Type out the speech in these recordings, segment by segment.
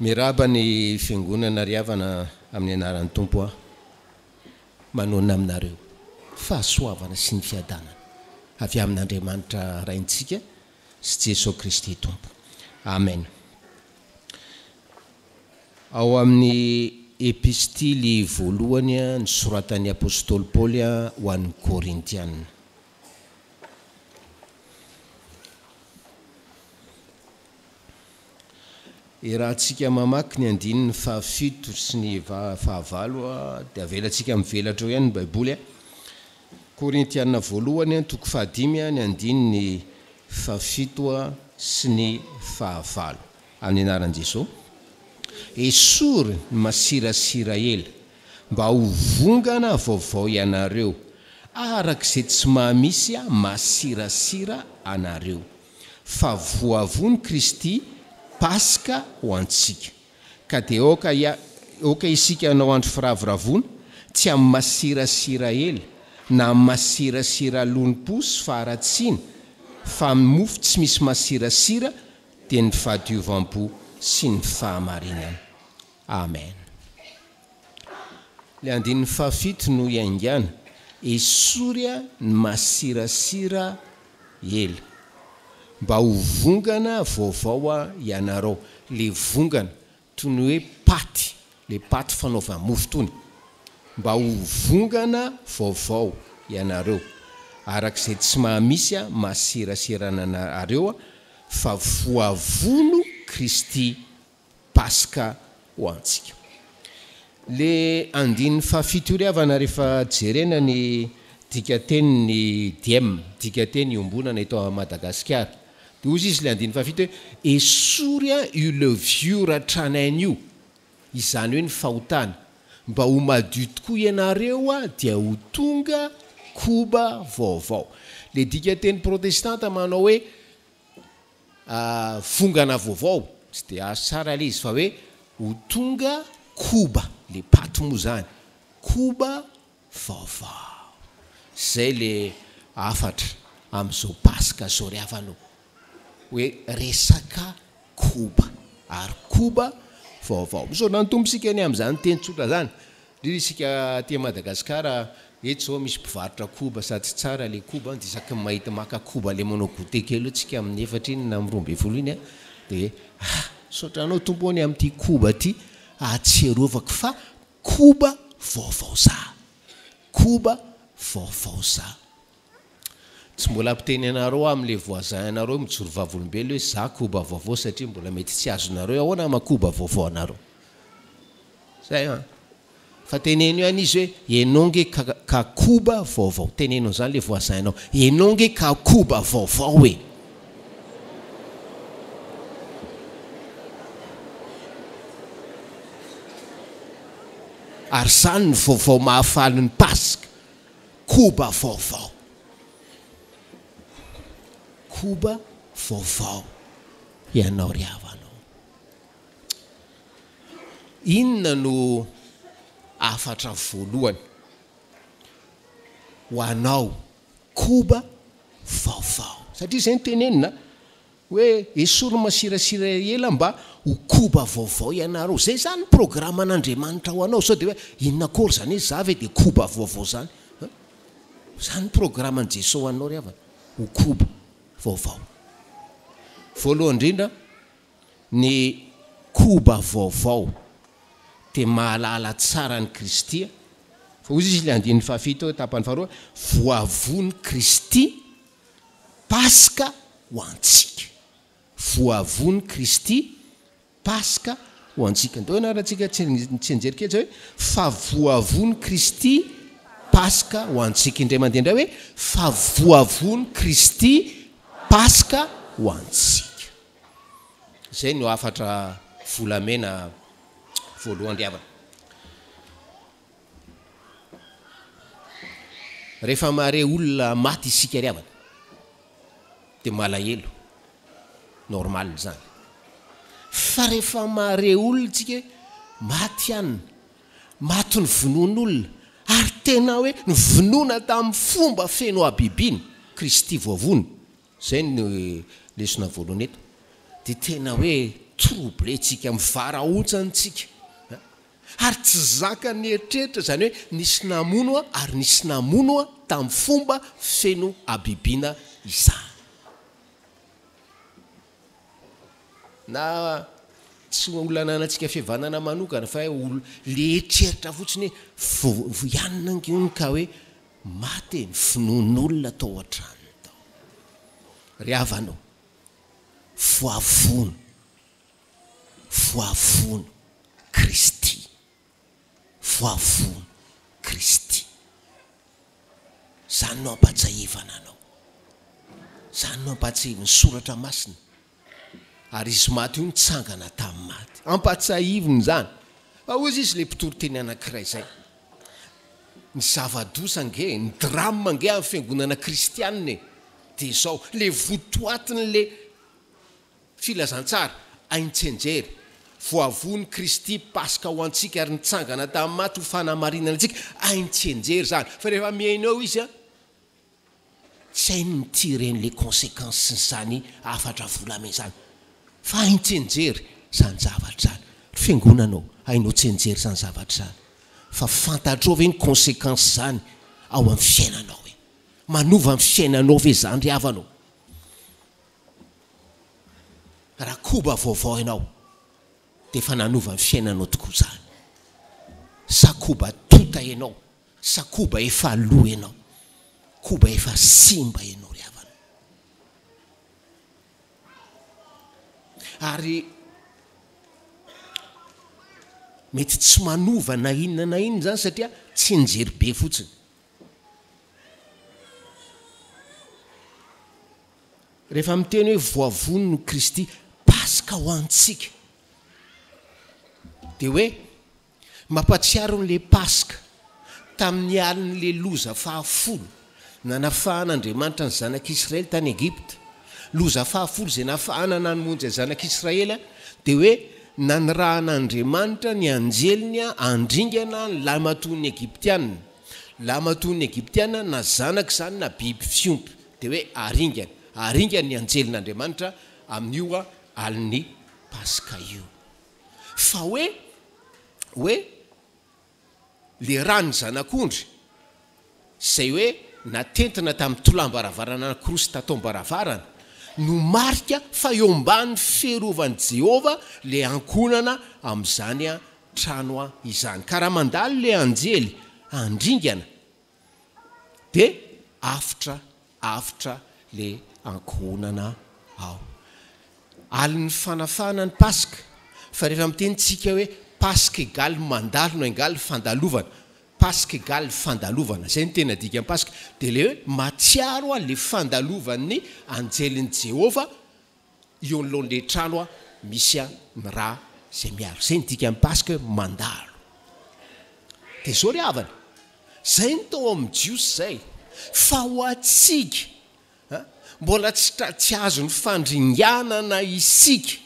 Mirahaba ny fiangonana ry havana amin'ny anaran'ny Tompo aho manonona aminareo fahasoavana sy ny fiadanana avy amin'Andriamanitra Raintsika sy Jesoa Kristy Tompo. Amen. Ao amin'ny epistily voalohany nosoratan'ny apostoly Paoly ho an'ny Korintiana. Iarahantsika mamaky ny andininy fahafito sy ny fahavalo dia avelantsika mivelatra eo ihany ny Baiboly. Korintiana voalohany toko fahadimy ny andininy fahafito sy ny fahavalo. Amin'ny anaran'i Jesoa. Esory ny masirasira ela, mba ho vongana vaovao ianareo, araka izay tsy mahamisy masirasira anareo. Fa voavono Kristy Paska ho antsika. Ka dia aoka aoka isika hanao andro firavoravoana, tsy amin'ny masirasira ela, na amin'ny masirasira lolompo sy faharatsiana, fa amin'ny mofo tsy misy masirasira, dia ny fahadiovam-po sy ny fahamarinana. Amen. Ilay andininy fahafito no iaingàna, Esory ny masirasira ela, mba ho vongana vaovao ianarao. Ilay vongana, toy ny hoe paty, ilay paty fanaova-mofo itony, mba ho vongana vaovao ianareo, araka izay tsy mahamisy masirasirana anareo, fa voavono Kristy Paska ho antsika. Le andininy fahafito io ry havana rehefa jerena ny dikatenin'ny diem, dikateny iombonana eto Madagasikara, dia hozy izy le andininy fahafito hoe esory io leviora tranainy io, izany hoe ny fahotana, mba ho madio tokoa ianareo dia ho tonga koba vaovao. Le dikateny protestanta manao hoe Vongana vaovao, tsy dia azo tsara ilay izy fa hoe ho tonga koba, le paty moa zany, koba vaovao. Zay le hafatra amin'izao paska zao ry havana ô, hoe resaka koba ary koba vaovao. Misaotra ny Tompo isika anie amin'izany teny tsotra zany. Indrindra isika aty Madagascar, eto zao misy mpivarotra koba sady tsara le koba dia isaky ny mahita maka koba le manao goûter kely eo tsika amin'ny efatra iny na amin'ny 12 iny dia ah! misaotra anao Tompo ô ny amin'ity koba ty ahatsiarovako fa koba vaovao za, koba vaovao za. Tsy mbola hampiteny anareo aho amin'le voisin anareo mijoro vavolombelona hoe za koba vaovao satria mbola mety tsy azonareo hoe ahoana maha koba vaovao anareo. Zay an! Fa teneno ihany izy hoe enao nge ka ka koba vaovao. Teneno an'izany le voisin nao. Enao nge ka koba vaovao e! Ary izany ny vaovao mahafaly ny Paska. Koba vaovao. Koba vaovao ianao ry havana ô. Inona no hafatra voalohany ho anao koba vaovao? Satria izay no tenenina hoe esory ny masirasira ela mba ho koba vaovao ianareo. Izay izany ny programan'Andriamanitra ho anao. Sao dia hoe inona akory izany hoe za ve dia koba vaovao izany? Izany ny programan'i Jesoa ho anao ry havana, ho koba vaovao. Voalohany indrindra, Ny koba vaovao dia mahalala tsara an'i Kristy, fa hoy izy ilay andininy fahafito tapany faharoa, voavono Kristy Paska ho antsika. Voavono Kristy Paska ho antsika. Ndao ianarantsika tsianjery kely izay hoe fa voavono Kristy Paska ho antsika. Indray mandeha indray hoe fa voavono Kristy Paska ho antsika. Izay no hafatra volamena voalohany ry havana. Rehefa mahare olona maty isika ry havana dia malahelo, normal izany. Fa rehefa mahare olona isika hoe maty anona, maty novonoin'olona ary tena hoe novonoina tamin'ny fomba feno habibiana, Kristy voavono, Izay no lesona voalohany eto. Dia tena hoe Troublé tsika, mivarahontsana tsika. Ary tsy zakan'ny eritreritra izany hoe nisy namono ary nisy namono tamin'ny fomba feno habibiana izany. Na tsy olona ananantsika fihavanana manokana fa hoe olona le eritreritra fotsiny hoe vo ihany ange hono ka hoe maty e, ny finoan'olona tao an-tranony tao. Ry havana ô, voavono, voavono Kristy, voavono Kristy. Izany no ampahatsiahivana anao. Izany no ampahatsiahivin'ny Soratra Masina. Ary izy maty io nitsangana tamin'ny maty. Ampahatsiahivina izany. Fa hoy izy ilay mpitory teny anankiray izay. Ny zava-doza ange, ny drame ange amin'ny fiangonana kristianina e, dia izao, ilay votoatin'ilay Filazantsara, hain-tsenjery. Voavono Kristy Paska ho antsika ary nitsangana tamin'ny maty ho fanamarinana antsika, hain-tsenjery izany. Fa rehefa mihaino eo izy an, tsy hainy ny tirer les consequences-n'izany hafatra volamena izany. Fa hain-tsenjery izany zavatra izany. Ry fiangonana ô, hainao tsenjery izany zavatra izany. Fa fantatrao ve ny consequences izany ao amin'ny fiainanao e? Manova ny fiainanao ve izany ry havana ô? Raha koba vaovao ianao dia efa nanova ny fiainanao tokoa izany. Sa koba tonta ianao, sa koba efa lo ianao, koba efa simba ianao ry havana. Ary mety tsy manova na inona na inona izany satria tsy nijery be fotsiny. Rehefa miteny hoe voavono no Kristy, Paska ho antsika, dia hoe mampahatsiaro an'ilay Paska tamin'ny alin'ilay loza fahafolo nanafahan'Andriamanitra ny zanak'Israely tany Egypta. Loza fahafolo izay nafahana namonjy ny zanak'Israely dia hoe nanirahan'Andriamanitra ny anjeliny handringana ny lahimatoan'ny Egyptiana. Lahimatoan'ny Egyptiana na zanaka izany na biby fiompy. Dia hoe aringana. Aringany ny anjelin'Andriamanitra amin'io alin'ny Paska io. Fa hoe, hoe le ran'ny zanak'ondry, izay hoe natentina tamin'ny tolam-baravarana anankiroa sy tataom-baravarana, no marika fa eo ambany fiarovan'i Jehovah le ankohonana amin'izany trano izany. Ka raha mandalo le anjely handringana, Dia avotra avotra le ankohonana ao. Alin'ny fanafahana ny Paska, fa rehefa miteny tsika hoe Paska egal mandalo na egal fandalovana, Paska egal fandalovana, zay no tena dikan'ny Paska, dia le hoe mahatsiaro le fandalovan'ny anjelin'i Jehovah eo anoloan'ilay trano misy ny rà izay miaro. Izay ny dikan'ny Paska hoe mandalo. Dia izao ry havana, izay ny tao amin'ny Jiosy izay, fa ho antsika, mbola tsy tsy azon'ny fandringanana isika,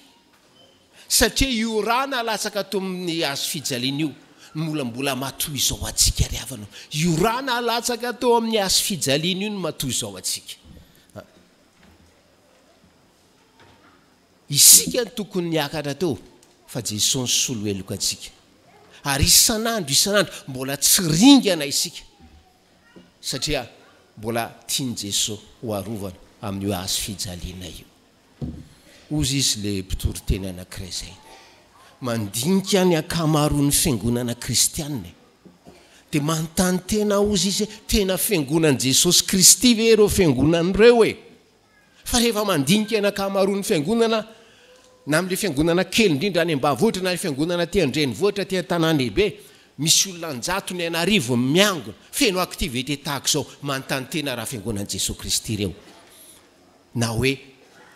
satria io rà nalatsaka teo amin'ny hazo fijaliana io no mbola mbola matoy izao antsika ry havana. Io rà nalatsaka teo amin'ny hazo fijaliana io no matoy izao antsika. Isika no tokony niakatra teo fa Jesoa nisolo heloka antsika. Ary isan'andro isan'andro mbola tsy ringana isika satria mbola tian'i Jesoa ho arovana amin'io hazo fijaliana io. Hozy izy le mpitory teny anankiray izay. Mandinika ny ankamaroan'ny fiangonana kristianina e. Dia manontany tena hozy izy hoe tena fiangonan'i Jesosy Kristy ve ireo fiangonana ireo e? Fa rehefa mandinika ny ankamaroan'ny fiangonana, na amin'ilay fiangonana kely indrindra any ambanivohitra na ilay fiangonana aty an-drenivohitra, aty an-tanàn-dehibe, misy olona an-jatony, an'arivony miangona, feno activité tahaka izao, manontany tena raha fiangonan'i Jesoa Kristy ireo, na hoe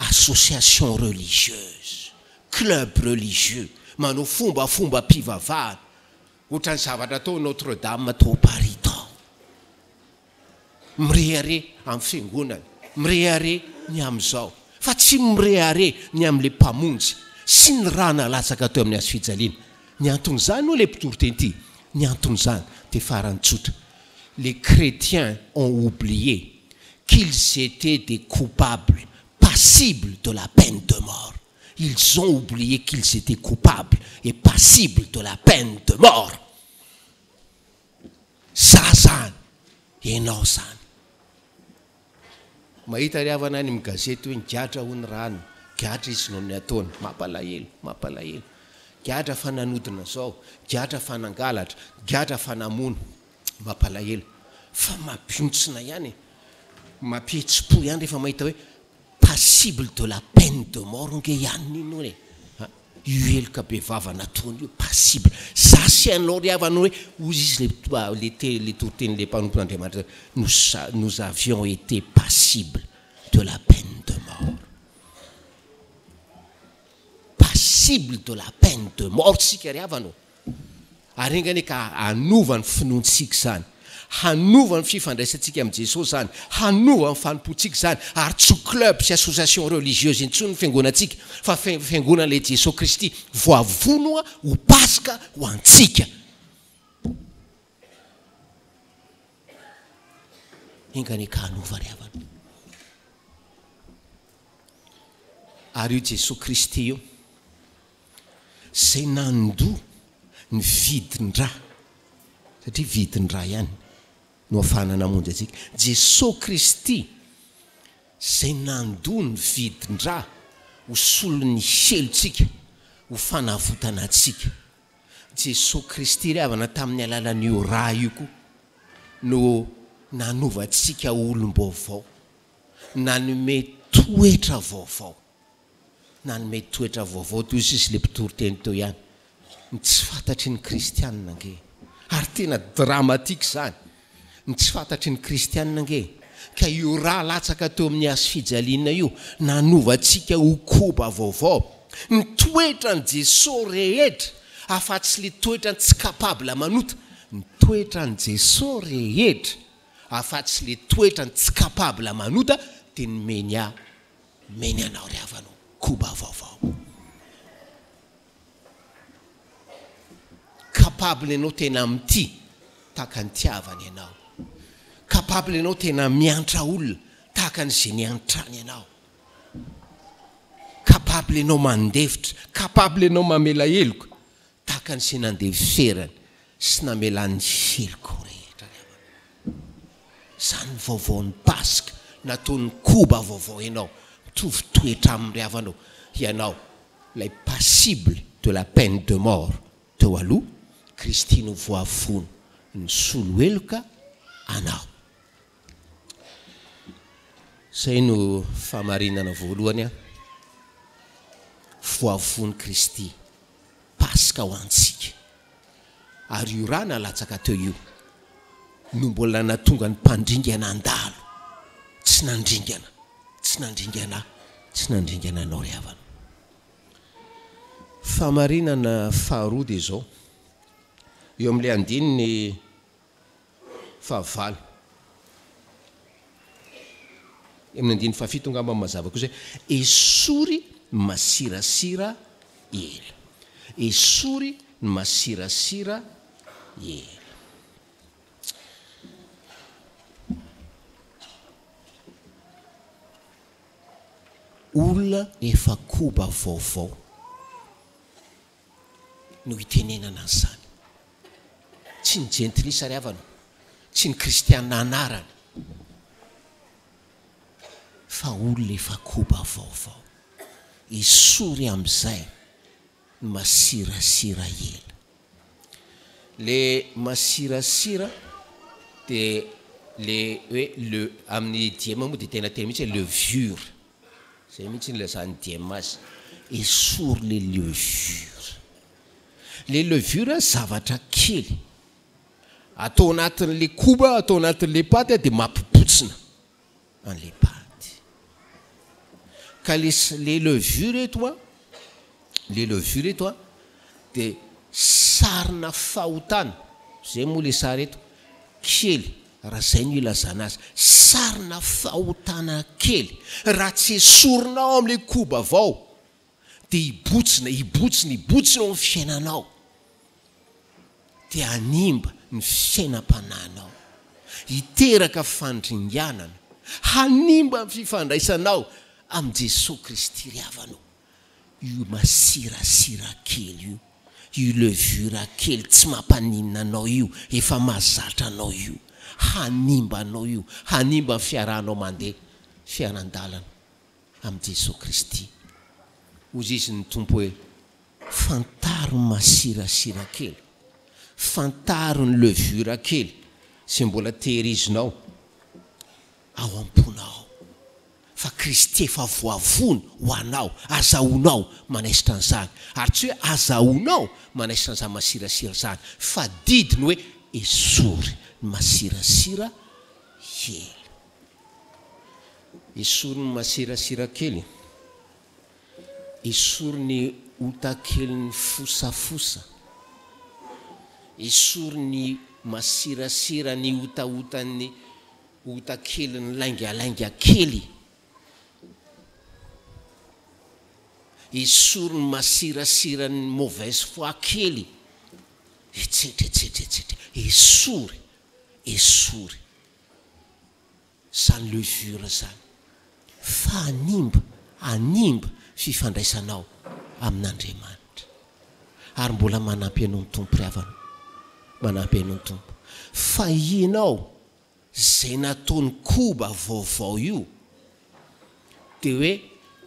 association religieuse, club religieux, manao fombafombam-pivavahana, ohatran'ny zavatra atao Notre Dame tao Paris tao. Mirehareha amin'ny fiangonana, mirehareha ny amin'izao, fa tsy mirehareha ny amin'ilay Mpamonjy sy ny rà nalatsaka teo amin'ny hazofijaliana. Ny anton'izany hoy ilay mpitory teny ity, ny anton'izany dia farany tsotra, les chrétiens ont oublié qu'ils étaient des coupables passibles de la peine de mort. Ils ont oublié qu'ils étaient coupables et passibles de la peine de mort. Za zany, enao zany. Mahita ry havana any amin'ny gazety hoe nigadra hono rano, gadra izy noho ny ataony. Mampalahelo, mampalahelo. Gadra fa nanodina zao, gadra fa nangalatra, gadra fa namono. Mampalahelo. Fa mampihontsina ihany e. Mampihetsi-po ihany rehefa mahita hoe passible de la peine de mort nge ihany iny hono e. Io heloka bevava nataony io, passible. Za sy ianao ry havana hoe, hozy izy le le te le toriten'le mpanompon'Andriamanitra, nous nous avions été passible de la peine de mort. Passible de la peine de mort tsika ry havana ô. Ary enga anie ka hanova ny finoantsika izany, hanova ny fifandraisantsika amin'i Jesosy izany, hanova ny fanompoantsika izany, ary tsy ho club sy association religieuse intsony ny fiangonantsika, fa fiangonan'ilay Jesosy Kristy voavono ho Paska ho antsika. Enga anie ka hanova ry havana. Ary io Jesosy Kristy io, izay nandoa ny vidin-dra, satria vidin-dra ihany no ahafahana namonjy antsika, Jesoa Kristy izay nandoa ny vidin-dra ho solon'ny helotsika, ho fanavotana antsika. Jesoa Kristy ry havana tamin'ny alalan'io ra io koa no nanova antsika ho olom-baovao, nanome toetra vaovao. Nanome toetra vaovao toy izy ilay mpitory teny teo ihany. Ny tsy fantatry ny kristianina ange. Ary tena dramatique izany. Ny tsy fantatry ny kristianina ange. Ka io ra latsaka teo amin'ny hazo fijaliana io, nanova antsika ho koba vaovao. Ny toetran'i Jesoa rehetra, afa-tsy ilay toetrany tsy capable manota. Ny toetran'i Jesoa rehetra, afa-tsy ilay toetrany tsy capable manota, dia nomeny ahy. Meny anao ry havana o, koba vaovao. Capable ianao tena mitia tahaka ny tiavany anao. Capable ianao tena miantra olona tahaka ny izay niantrany anao. Capable ianao mandefitra, capable ianao mamela heloka Tahaka ny izay nandeferany sy namelany ny helokao rehetra ry havana. Izany ny vaovaon'ny Paska nataon'ny koba vaovao ianao, mitovy toetra aminy ry havana ô, ianao ilay passible de la peine de mort teo aloha, Kristy no voavono nisolo heloka anao. Izay no fahamarinana voalohany an! Voavono Kristy, Paska ho antsika. Ary io rà nalatsaka teo io no mbola nahatonga ny mpandringana handalo. Tsy nandringana, tsy nandringana ahy, tsy nandringana anao ry havana. Fahamarinana faharoa dia izao, eo amin'ilay andininy fahavalo. Amin'ny andininy fahafito angamba no mazava kosa hoe esory ny masirasira ela. Esory ny masirasira ela. Olona efa koba vaovao no itenenana an'izany. Tsy ny jentilisa ry havana, tsy ny kristiana anarana, fa olona efa koba vaovao. Esory amin'izay ny masirasira ela. Le masirasira dia le hoe le amin'ny diem moa dia tena teny mihitsy hoe levure. Zay mihitsy no ilazan'ny diem azy. Esory le levure. Le levure zavatra kely. Atao anatin'le koba, atao anatin'le paty dia mampibotsina an'le paty. Ka le le levure eto an, le levure eto an dia sarina fahotana, zay moa le sary eto, kely, raha zay no ilazana azy, sarina fahotana kely, raha tsy esorinao amin'ilay koba vao, dia hibotsina, hibotsina, hibotsina eo amin'ny fiainanao, dia hanimba ny fiainam-panahinao, hiteraka fandringanana, hanimba ny fifandraisanao amin'i Jesoa Kristy ry havana o. Io masirasira kely io, io levure kely tsy mampaninona anao io, efa mahazatra anao io, hanimba anao io, hanimba ny fiarahanao mandeha fiaran-dalana amin'i Jesoa Kristy. Hozy izy ny Tompo hoe, Fantaro ny masirasira kely, fantaro ny levure kely izay mbola tehirizinao ao am-ponao. Fa Kristy efa voavono ho anao, azahoanao manaisotra an'izany. Ary tsy hoe azahoanao manaisotra an'izany masirasira izany, fa didy ny hoe esory ny masirasira kely. Esory ny masirasira kely, esory ny ota kelin'ny fosafosa, esory ny masirasira ny otaotan'ny Ota kely ny laingalainga kely. Esory ny masirasiran'ny mauvaise foi kely. Etsetra etsetra etsetra. Esory, esory zany levure zany fa hanimba, hanimba fifandraisanao amin'Andriamanitra. Ary mbola manampy anao ny Tompo ry havana. Manampy anao ny Tompo. Fa ianao Izay nataon'i Koba vaovao io dia hoe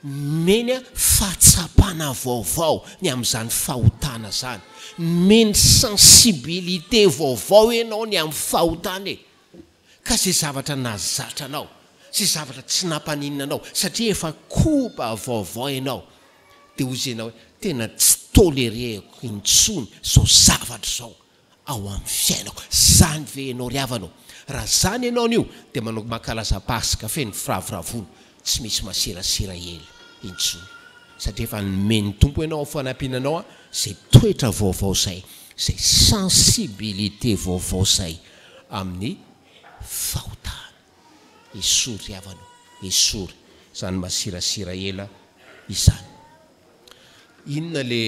nomeny fahatsapana vaovao ny amin'izany fahotana izany. Nomeny sensibilité vaovao ianao ny amin'ny fahotana e! Ka izay zavatra nahazatra anao, izay zavatra tsy nampaninona anao, satria efa koba vaovao ianao, dia hoy ianao hoe tena tsy tolereko intsony izao zavatra izao. ao amin'ny fiainako. Zany ve ianao ry havana ô? Raha zany ianao anio dia manao mankalaza Paska feno firavoravoana, tsy misy masirasira ela intsony. Satria efa nomen'ny Tompo ianao ho fanampiana anao izay toetra vaovao izay, izay sensibilité vaovao izay amin'ny fahotana. Esory ry havana ô, esory izany masirasira ela izany. Inona le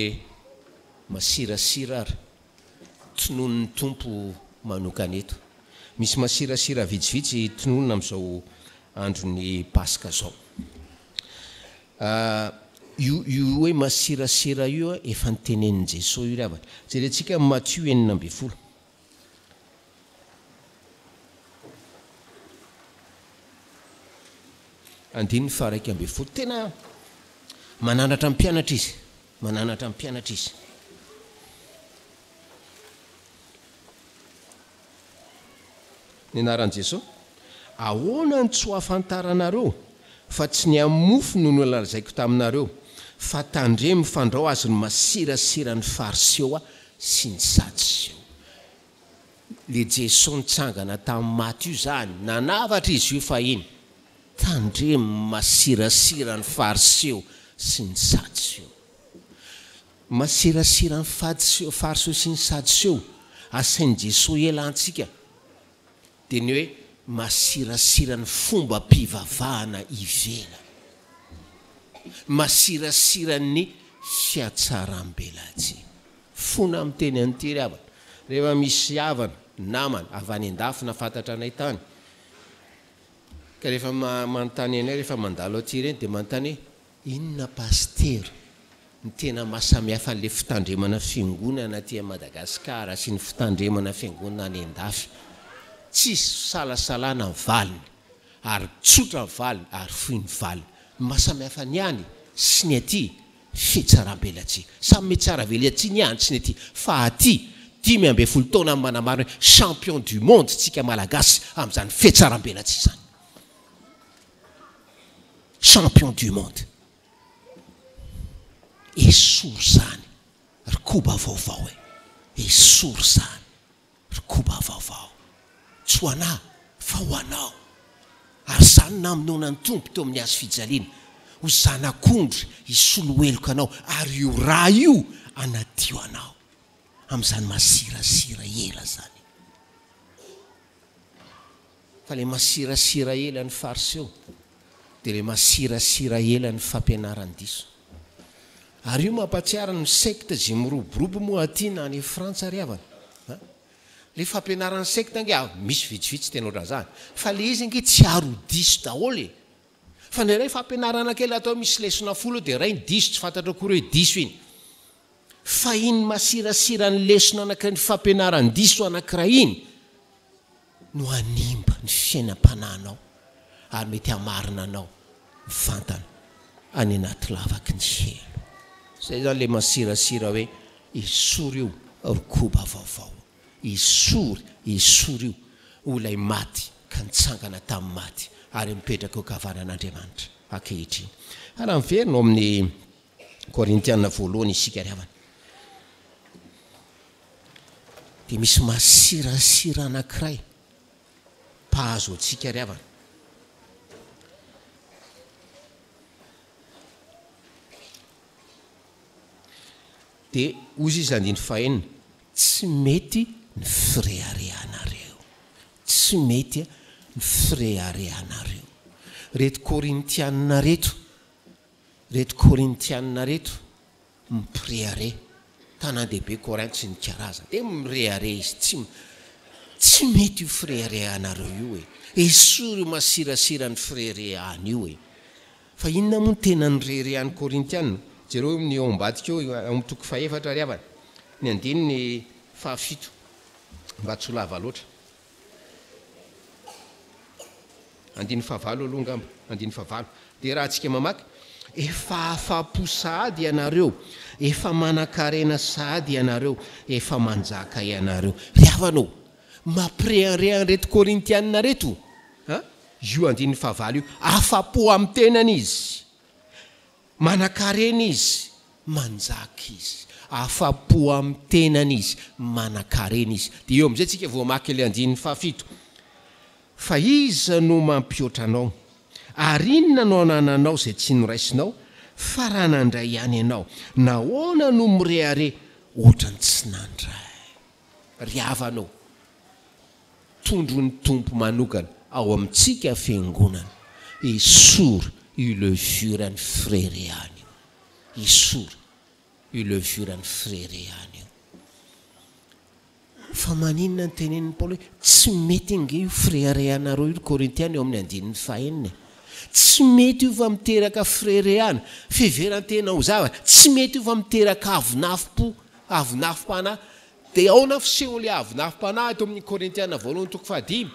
masirasira ary tononin'ny Tompo manokana eto. Misy masirasira vitsivitsy tononina amin'izao andron'ny Paska izao. Io io hoe masirasira io efa notenenin'i Jesoa io ry havana. Jerentsika amin'ny Matio 16. Andininy faha-11. Tena mananatra ny mpianatra izy. Mananatra ny mpianatra izy. Ny anaran'i Jesoa. Ahoana no tsy ho ahafantaranareo fa tsy ny amin'ny mofo no nolazaiko taminareo, fa tandremo fandrao azon'ny masirasiran'ny Fariseo sy ny Sadoseo. Le Jesoa nitsangana tamin'ny maty io zany, nanavatra izy io fahiny. Tandremo ny masirasira ny Fariseo sy ny Sadoseo. Masirasira ny Fadiseo, Fariseo sy ny Sadoseo, asain'i Jesoa hialantsika, dia ny hoe masirasira ny fombam-pivavahana ivelany. Masirasira ny fiatsarambelatsihy. Fona miteny an'ity ry havana. Rehefa misy havana, namana, avy any an-dafy na fantatra anay tany, Ka rehefa manontany anay rehefa mandalo aty ireny dia manontany hoe inona pasitera ny tena mahasamihafa an'ilay fitandremana fiangonana aty Madagasikara sy ny fitandremana fiangonana any an-dafy. Tsisy fisalasalana ny valiny ary tsotra ny valiny ary fohy ny valiny. Ny mahasamihafa ny any sy ny aty Fihetsaram-belatsihy. Samy mihetsara-velatsihy ny any sy ny aty. Fa aty, 15 taona ny manamarina hoe champion du monde tsika Malagasy amin'izany fihetsaram-belatsihy izany. Champion du monde. Esory izany ry koba vaovao e. Esory izany. Ry koba vaovao, tsy ho anà fa ho anao. Ary izany namonoana ny Tompo teo amin'ny hazo fijaliana, ho zanak'ondry hisolo heloka anao, ary io rà io hanadio anao amin'izany masirasira ela izany. Fa ilay masirasira ela ny Fariseo dia ilay masirasira ela ny fampianaran-diso. Ary io mampahatsiaro ny secte izay miroborobo moa aty na any Frantsa ry havana a! Ilay fampianaran'ny secte ange, misy vitsivitsy tena ohatran'izany, fa ilay izy ange tsy ary ho diso daholo e! Fa indraindray fampianarana kely atao misy lesona folo eo dia iray ny diso, tsy fantatrao akory hoe diso iny. Fa iny masirasira ny lesona anankiray, ny fampianaran-diso anankiray iny no hanimba ny fiainam-panahinao ary mety hamarina anao mivantana any anaty lavaky ny helo. Izay izany ilay masirasira hoe esory io ry koba vaovao, esory, esory io ho ilay maty ka nitsangana tamin'ny maty ary mipetraka eo ankavanan'Andriamanitra ankehitriny. Raha miverina ao amin'ny Korintiana voalohany isika ry havana dia misy masirasira anankiray mpahazo antsika ry havana. Dia hozy izy andiny fahenina, tsy mety ny fireharehanareo. Tsy mety ny fireharehanareo. Reto Korintiana reto Reto Korintiana reto mpirehareha, tanàn-dehibe Korinto sy ny karazany, dia mirehareha izy, tsy tsy mety io fireharehanareo io e! Esory io masirasira ny fireharehana io e! Fa inona moa no tena nireharehan'ny Korintiana? Jereo ny ao ambadika ao, ao amin'ny toko fahefatra ry havana, ny andininy fahafito, mba tsy ho lava loatra. Andininy fahavalo aloha angamba, andininy fahavalo. Dia raha antsika mamaky, Efa afa-po sahady ianareo, efa manan-karena sahady ianareo, efa manjaka ianareo. Ry havana ô, mampirehareha an'ireto Korintiana ireto an, io andininy fahavalo io. Afa-po amin'ny tenany izy. Manankarena izy, manjaka izy. Afa-po amin'ny tenany izy, manankarena izy. Dia eo amin'izay tsika vao hamaky ilay andininy fahafito. Fa iza no mampihoatra anao? Ary inona no anananao izay tsy noraisinao? Fa raha nandray ihany ianao, nahoana no mirehareha ohatran'ny tsy nandray? Ry havana ô! Tondroin'ny Tompo manokana ao amintsika Fiangonana, esory io levure an'ny fireharehana io. Esory io levure an'ny fireharehana io. Fa maninona no tenenin'i Paoly hoe tsy mety ange io fireharehanareo io ry Korintiana eo amin'ny andininy fahenina e. Tsy mety io fa miteraka fireharehana, fiheveran-tena ho zavatra, tsy mety io fa miteraka avonavom-po, avonavom-panahy. Dia ahoana ny fisehon'ilay avonavom-panahy eto amin'ny Korintiana voalohany toko fahadimy?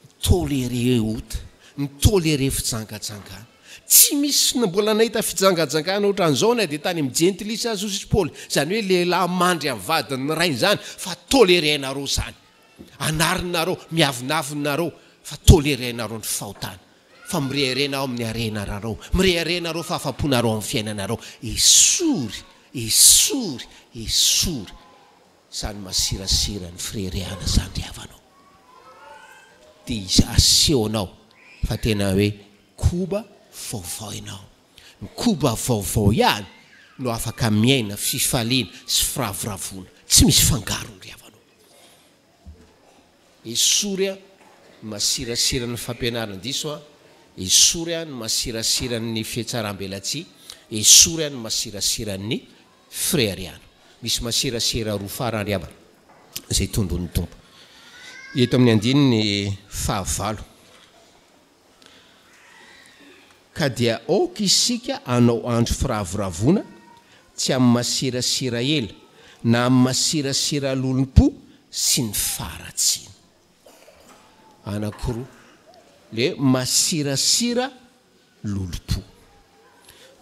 Mi-tolérer ota, mi-tolérer fijangajangana. Tsy misy mbola nahita fijangajangana ohatran'izao na dia tany amin'ny jentilisa aza hozy Paoly. Izany hoe lehilahy mandry amin'ny vadin'ny rainy izany fa tolérer-nareo izany. Anarinareo, miavonavonareo fa tolérer-nareo ny fahotana. Fa mirehareha ao amin'ny harenarareo, mirehareha nareo fahafaponareo amin'ny fiainanareo. Esory, esory, esory izany masirasira ny fireharehana izany ry havanao. Dia asehonao fa tena hoe koba vaovao ianao. Ny koba vaovao ihany no afaka miaina fifaliana sy firavoravoana tsy misy fangarony ry havanao. Esory an ny masirasiran'ny fampianaran-diso an, esory an ny masirasiran'ny fihatsarambelatsihy, esory an ny masirasiran'ny fireharehana. Misy masirasira roa farany ry havana, izay tondroin'ny Tompo. Eto amin'ny andininy fahavalo. Ka dia aoka isika hanao andro firavoravoana, tsy amin'ny masirasira ela, na amin'ny masirasira lolompo sy ny faharatsiana. Anankiroa, le masirasira lolompo.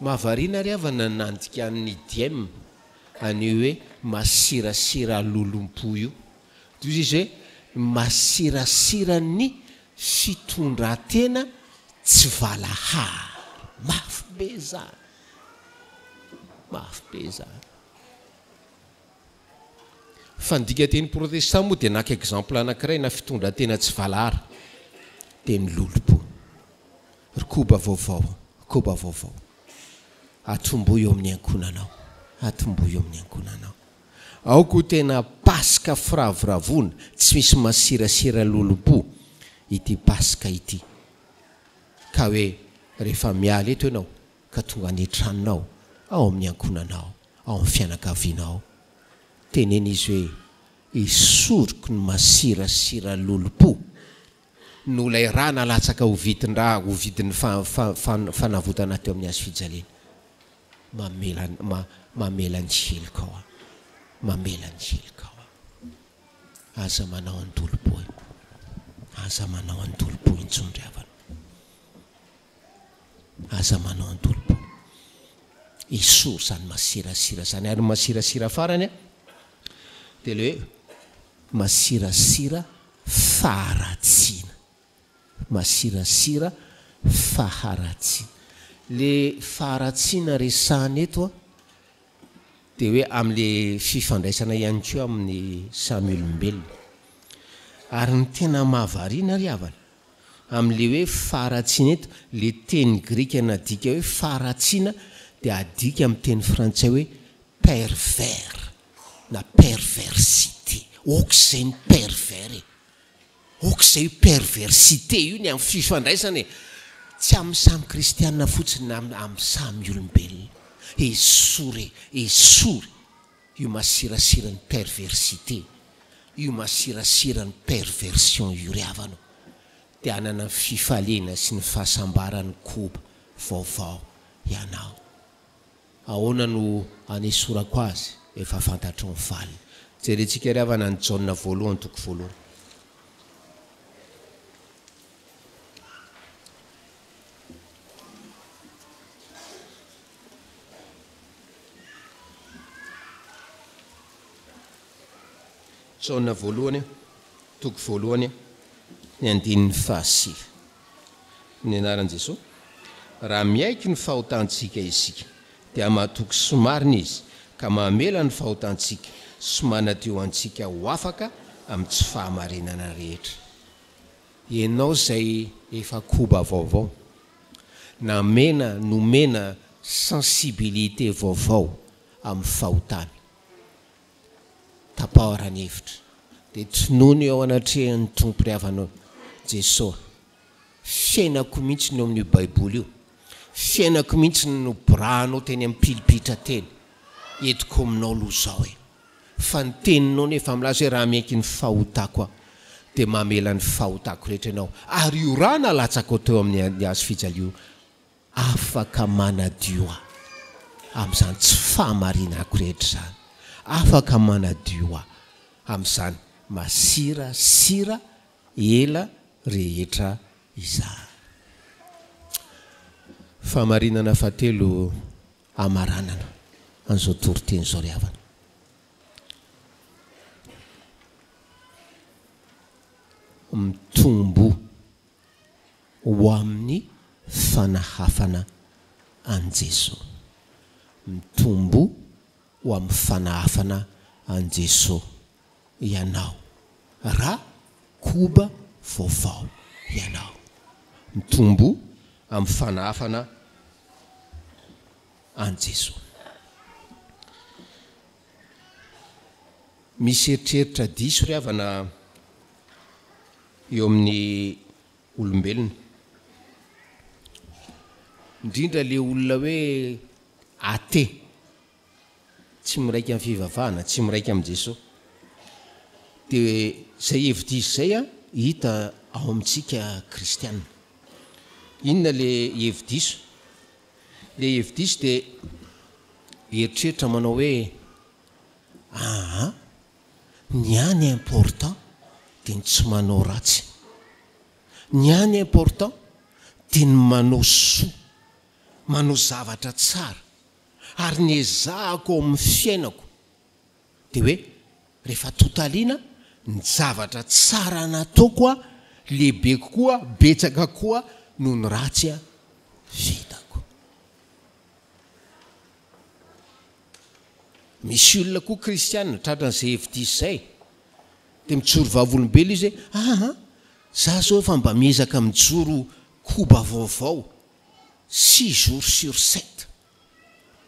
Mahavariana ry havana ny nandikan'ny Diem an'io hoe masirasira lolompo io. Dia hoy izy hoe masirasiran'ny Fitondran-tena tsy valahara. Mafy be izany. Mafy be izany. Fa ny dikanteny protestant moa dia naka exemple anankiray na fitondran-tena tsy valahara dia ny lolompo. Ry koba vaovao, koba vaovao. Atombohy eo amin'ny ankohonanao. Atombohy eo amin'ny ankohonanao. Aoka ho tena Paska firavoravoana tsy misy masirasira lolompo ity Paska ity. Ka hoe rehefa miala eto ianao ka tonga any an-tranonao, ao amin'ny ankohonanao, ao amin'ny fianakavianao, teneno izy hoe, Esoriko ny masirasira lolompo. Noho ilay rà nalatsaka ho vidin-drà, ho vidin'ny fanavotana teo amin'ny hazo fijaliana. Mamela, mamela ny helokao aho. Mamela ny helokao aho. Aza manao an-dolompo e. Aza manao an-dolompo intsony ry havana. Aza manao an-dolompo. Esory izany masirasira izany. Ary ny masirasira farany dia ilay hoe masirasira faharatsiana. Masirasira faharatsiana. Ilay faharatsiana resahana eto an, dia hoe amin'ilay fifandraisana ihany koa amin'ny samy olombelona. Ary ny tena mahavariana ry havana, amin'ilay hoe faharatsiana eto, ilay teny grika nadika hoe faharatsiana dia adika amin'ny teny frantsay hoe pervers na perversité. Aok'izay ny pervers e! Aok'izay io perversité io ny amin'ny fifandraisana e! Tsy amin'ny samy kristiana fotsiny na amin'ny samy olombelona. Esory e! Esory io masirasiran'ny perversité, io masirasiran'ny perversion io ry havana o! Dia hanana ny fifaliana sy ny fahasambaran'ny koba vaovao ianao. Ahoana no anesorako azy? Efa fantatrao ny valiny. Jerentsika ry havana ny Jaona voalohany toko voalohany. Jaona voalohany toko voalohany ny andininy fahasivy. Ny anaran'i Jesoa. Raha miaiky ny fahotantsika isika, dia matoky sy marina Izy, ka mamela ny fahotantsika sy manadio antsika ho afaka amin'ny tsy fahamarinana rehetra. Ianao izay efa koba vaovao, namena, nomena sensibilité vaovao amin'ny fahotana. Tapaho raha ny hevitra. Dia tonony eo anatrehan'ny Tompo ry havana ô. Jesoa. Fiainako mihitsy ny eo amin'io baiboly io. Fiainako mihitsy ny noborahanao teny amin'ny pilipitra teny. Entiko aminao aloha izao e. Fa ny teninao nefa milaza hoe raha miaiky ny fahotako aho dia mamela ny fahotako rehetra ianao. Ary io rà nalatsakao teo amin'ny hazo fijaliana io Afaka manadio ahy amin'izany tsy fahamarinako rehetra izany. Afaka manadio ahy amin'izany masirasira ela rehetra izany. Fahamarinana fahatelo hamaranana an'izao toriteny izao ry havana. Mitomboa. ho amin'ny fanahafana an'i Jesoa. Mitomboa ho amin'ny fanahafana an'i Jesoa ianao raha koba vaovao ianao. Mitomboa amin'ny fanahafana an'i Jesoa. Misy eritreritra diso ry havana eo amin'ny olombelona. Indrindra le olona hoe athée, tsy miraika amin'ny fivavahana, tsy miraika amin'i Jesoa. Dia izay hevi-diso izay an, hita ao amintsika kristiana. Inona le hevi-diso? Le hevi-diso dia eritreritra manao hoe aa, ny ahy ny important dia ny tsy manao ratsy. Ny ahy ny important dia ny manao soa, manao zavatra tsara ary ny ezahako ao amin'ny fiainako dia hoe rehefa totaliana ny zavatra tsara nataoko a lehibe kokoa, betsaka koa noho ny ratsy vitako. Misy olona koa kristiana tratran'izay hevi-diso izay dia mijoro vavolombelona izy hoe aa za zao efa mba miezaka mijoro koba vaovao six jours sur sept.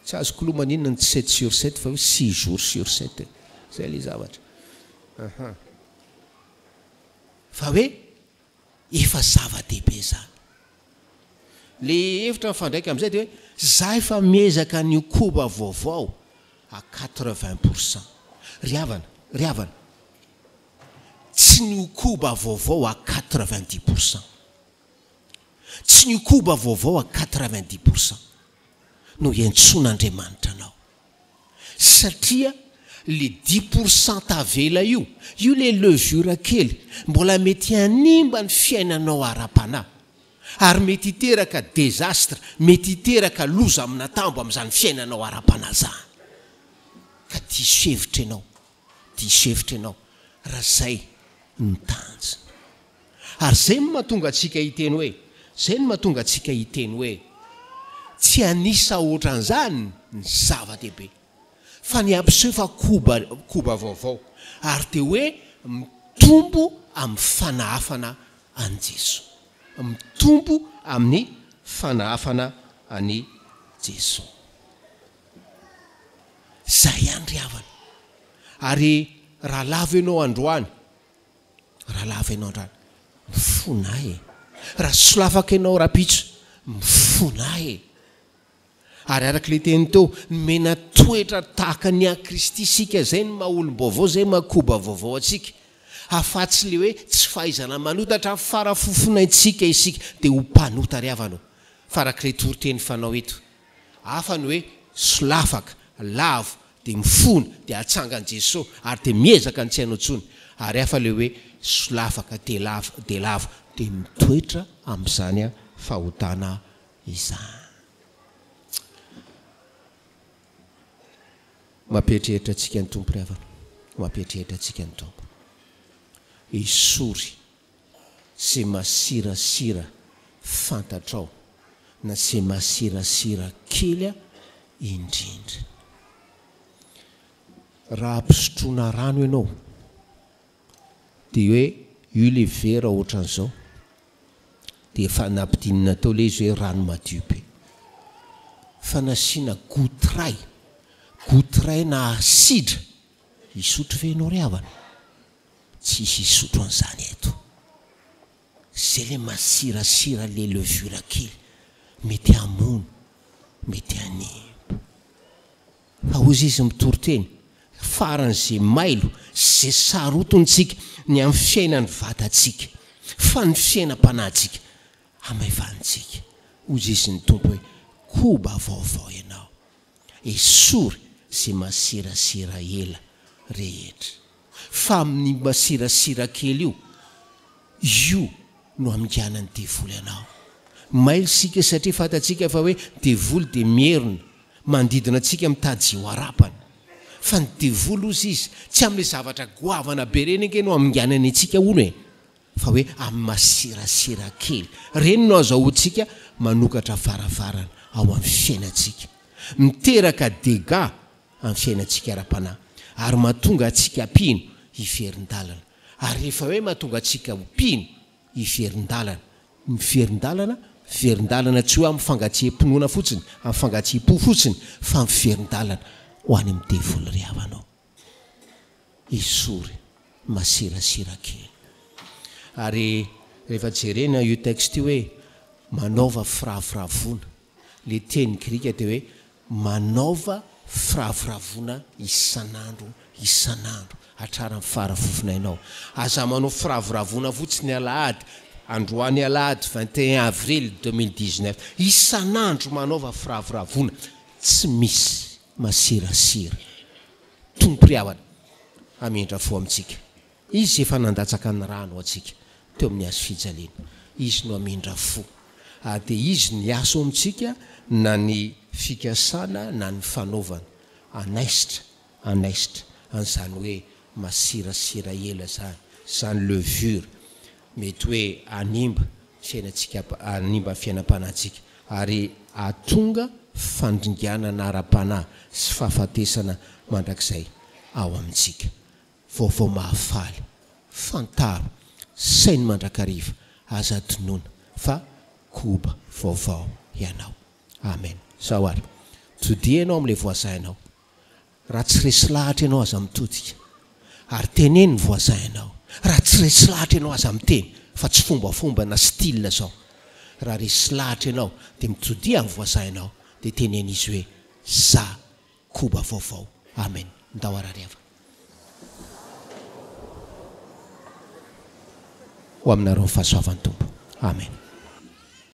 Tsy azoko loha maninona ny tsy sept sur sept fa hoe six jours sur sept e. Zay ilay zavatra. Aha. Fa hoe efa zava-dehibe izany. Le hevitra mifandraika amin'izay dia hoe za efa miezaka ny ho koba vaovao à quatre-vingt pour cent. Ry havana, ry havana, tsy ny ho koba vaovao à quatre. 90 pour cent. Tsy ny koba vaovao à 90 pour cent no iantsoan'Andriamanitra anao. Satria le dix pour cent tavela io, io le levure kely, mbola mety hanimba ny fiainanao ara-panahy. Ary mety hiteraka désastre, mety hiteraka loza amin'atambo amin'izany fiainanao ara-panahy izany. Ka diso hevitra ianao, diso hevitra ianao raha izay no tanjona. Ary izay no mahatonga antsika hiteny hoe, izay no mahatonga antsika hiteny hoe, tsy hanisa ohatran'izany ny zava-dehibe, fa ny hampiseho fa koba, koba vaovao, ary dia hoe mitombo amin'ny fanahafana an'i Jesoa. Mitombo amin'ny fanahafana an'i Jesoa. Izay ihany ry havana. Ary raha lavo ianao androany, Raha lava ianao androany, mifona ahy e. Raha solafaka ianao rahampitso, mifona ahy e. Ary araka ilay teny teo, nomena toetra tahaka ny an'i Kristy isika, izay no maha olom-baovao, izay maha koba vaovao antsika. Afa-tsy ilay hoe tsy fahaizana manota hatramin'ny fara-fofonaintsika isika, dia ho mpanota ry havana o. Fa araka ilay toriteny fanao eto, hafa ny hoe solafaka, lavo, dia mifona, dia atsangan'i Jesoa, ary dia miezaka ny tsy hanao intsony, ary hafa ilay hoe solafaka dia lavo, dia lavo, dia mitoetra amin'izany fahotana izany. Mampieritreritra antsika ny Tompo ry havana, mampieritreritra antsika ny Tompo. Esory ze masirasira fantatrao na ze masirasira kely indrindra. Raha ampisotroina rano ianao dia hoe io le vera ohatran'izao dia efa nampidinina teo le izy hoe rano madio be. Fa nasiana goutte iray, goutte iray na asidra, hisotro ve ianao ry havana? Tsy hisy hisotro an'izany eto. Zay le masirasira le levure kely mety hamono, mety hanimba. Fa hozy izy mitory teny, faran'ze mailo sy ze sarotiny tsika ny amin'ny fiainan'ny vatantsika, fa ny fiainam-panahintsika hamaivanintsika. Hozy izy ny Tompo hoe, koba vaovao ianao. Esory ze masirasira ela rehetra. Fa amin'ny masirasira kely io, io no haminganan'ny devoly anao. Mailo isika satria fantatsika fa hoe devoly dia mierona, manodidina antsika mitady ze ho harapany. Fa ny devoly hozy izy, tsy amin'ilay zavatra goavana be ireny ange no haminganany antsika hono e! Fa hoe amin'ny masirasira kely. Ireny no azahoantsika manokatra varavarana ao amin'ny fiainantsika. Miteraka dégâts amin'ny fiainantsika ara-panahy ary mahatonga antsika mpino hiverin-dalana. Ary rehefa hoe mahatonga antsika ho mpino hiverin-dalana, miverin-dalana, miverin-dalana tsy hoe amin'ny fangatsiam-pinoana fotsiny, amin'ny fangatsiam-po fotsiny, fa miverin-dalana ho any amin'ny devoly ry havana ô. Esory masirasira kely. Ary rehefa jerena io texte io hoe manaova firavoravoana, le teny grika dia hoe Manaova firavoravoana isan'andro isan'andro hatraran'ny fara fofonainao. Aza manao firavoravoana fotsiny alahady, androany alahady 21 avril 2019. Isan'andro manaova firavoravoana, tsy misy masirasira. Tompo ry havana, hamindra fo amintsika. Izy efa nandatsaka ny rany ho antsika teo amin'ny hazo fijaliana. Izy no hamindra fo. Ary dia Izy no hiasa ao amintsika na ny fikasana na ny fanaovana. Hanaisotra, hanaisotra an'izany hoe masirasira ela izany, izany levure, mety hoe hanimba ny fiainantsika, hanimba ny fiainam-panahintsika ary hahatonga fandringanana ara-panahy sy fahafatesana mandrakizay ao amintsika. Vaovao mahafaly. Fantaro, saino mandrakariva, aza adinoina fa koba vaovao ianao. Amen. Zao ary. Todiha ianao amin'ilay voisin-nao. Raha tsy resy lahatra ianao aza mitodika. Ary teneno ny voisin-nao. Raha tsy resy lahatra ianao aza miteny fa tsy fombafomba na style zao. Raha resy lahatra ianao dia mitodiha amin'ny voisin-nao dia teneno izy hoe za koba vaovao. Amen. Ndao harary havana. Ho aminareo ny fahasoavan'ny Tompo. Amena.